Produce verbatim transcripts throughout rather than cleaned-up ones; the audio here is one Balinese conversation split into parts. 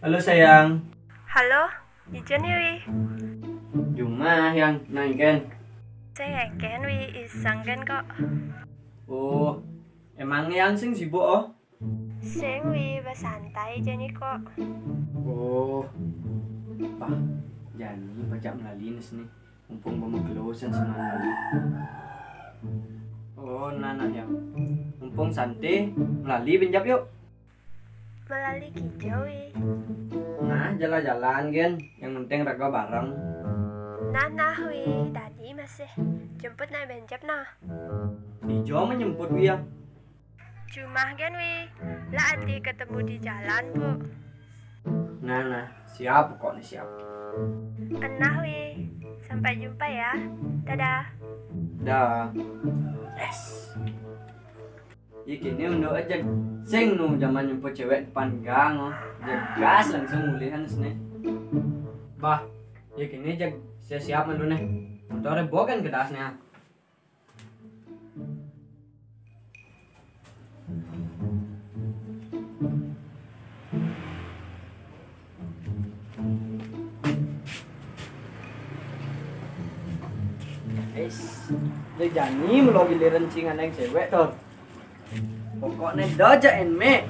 Halo sayang. Halo, ijen wi. Jumah yang nangken. Sing engken wi, iseng ken kok. Oh, emang yang sing sibuk oh? Sing wi, wis santai jani kok. Oh, bah, jani pacak melali nes nih. Mumpung bemegelo sen semangat. Oh, nah nah ya. Mumpung santai, melali benjap yuk. Melali kijau wi. Nah, jalan-jalan gen. Yang penting raga bareng. Nah nah wi, tadi masih jemput naik benjap nah. Ijo menjemput wi ya. Jumah gen wi, lah ati ketemu di jalan bu. Nah nah, siap kok nih siap. Enah wi, sampai jumpa ya. Dadah. Dah. Yes. Iki nih untuk aja. Sing nu zaman nyemput cewek depan gang oh. Jegas langsung mulihan sini. Bah, iki nih jag siap-siap dulu nih. Motornya boken kedasnya. Guys, dia jani melo giliran cingan yang cewek tuh. Pokoknya doja en me.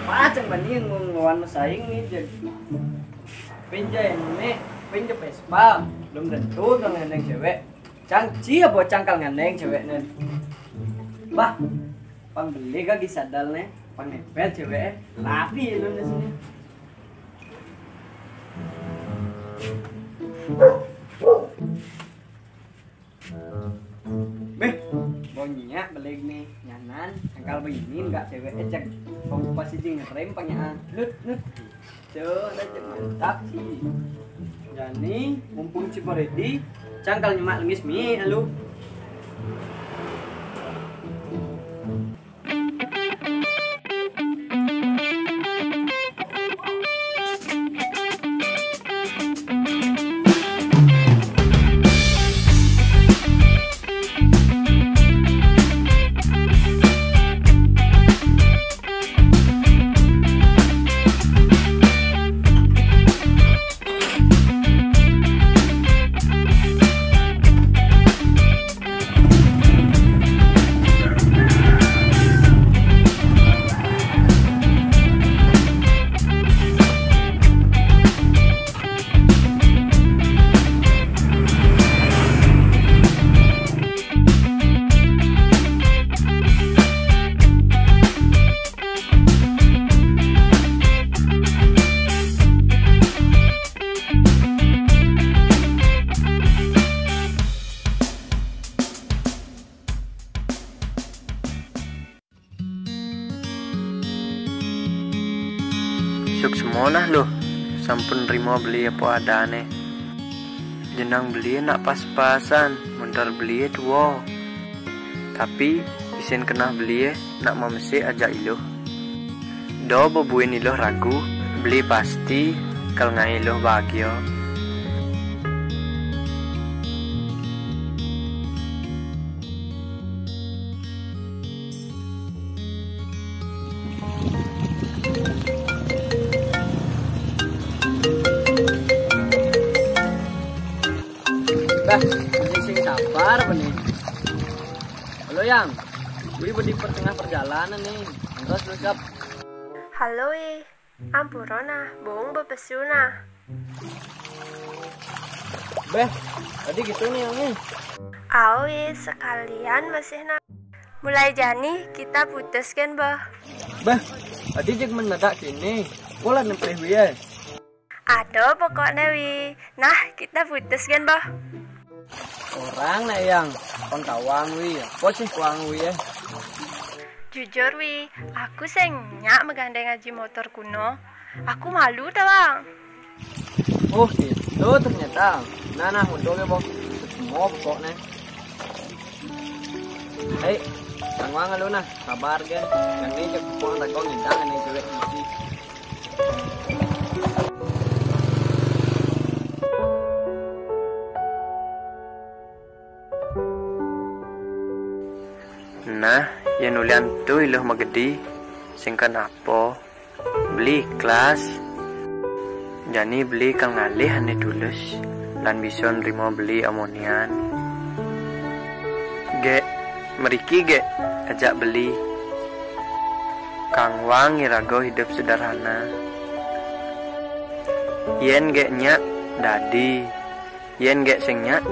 Pacang bani yang ngelawan saing nih jadi. Penja en me, penja Vespa. Belum tentu tuh yang cewek. Cang cia bocang kal ngandeng cewek nen. Bah, pang beli kaki sadal nih, pang nempel cewek. Tapi lu di sini. Beh, bau nyak beleg nih, nyanan, angkal begini enggak cewek ecek. Bau pasti jing ngerem pang nyak. Lut, lut. Cok, dah cek mantap sih. Jani, mumpung Ciporedi, cangkal nyemak lengis mi, alu. Suk semonah loh, sampun rimo beli apa adane. Jenang beli nak pas-pasan, muntar beli tua. Tapi isin kenah beli nak mamesik ajak iluh. Do bebuin iluh ragu, beli pasti kal ngai iluh bahagia. Bah, ini sing sabar apa nih? Halo yang, gue di pertengah perjalanan nih. Terus lu siap? Halo ih, ampura nah, bung bepesu nah. Beh, tadi gitu nih yang nih. Awi sekalian masih nah. Mulai jani kita putus kan bah. Beh, tadi jek mendadak gini. Pola nempel gue ya. Ada pokoknya wi. Nah, kita putus kan bah. Orang nak yang pengkawang wi. Apa sih kuang wi ya? Jujur wi, aku sing nyak megandeng aji motor kuno. Aku malu tawang. Oh gitu ternyata. Nah nah motor ya bos. Semua pokoknya. Hei, tangwang lu nah, sabar kan. Yang ini cek pokoknya tak kau ngindang ini cewek. Nah, yen ulian tu iluh magedi, sing kenapa? Beli ikhlas. Jani beli kal ngalih ane tulus lan bisa nrimo beli amunian. Gek, mriki gek ajak beli. Kang wang iraga hidup sederhana. Yen gek nyak dadi, yen gek sing nyak,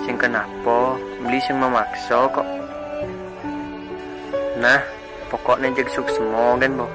sing kenapa, beli sing memaksa kok. Nah, pokoknya jeg suksma kan, Bo.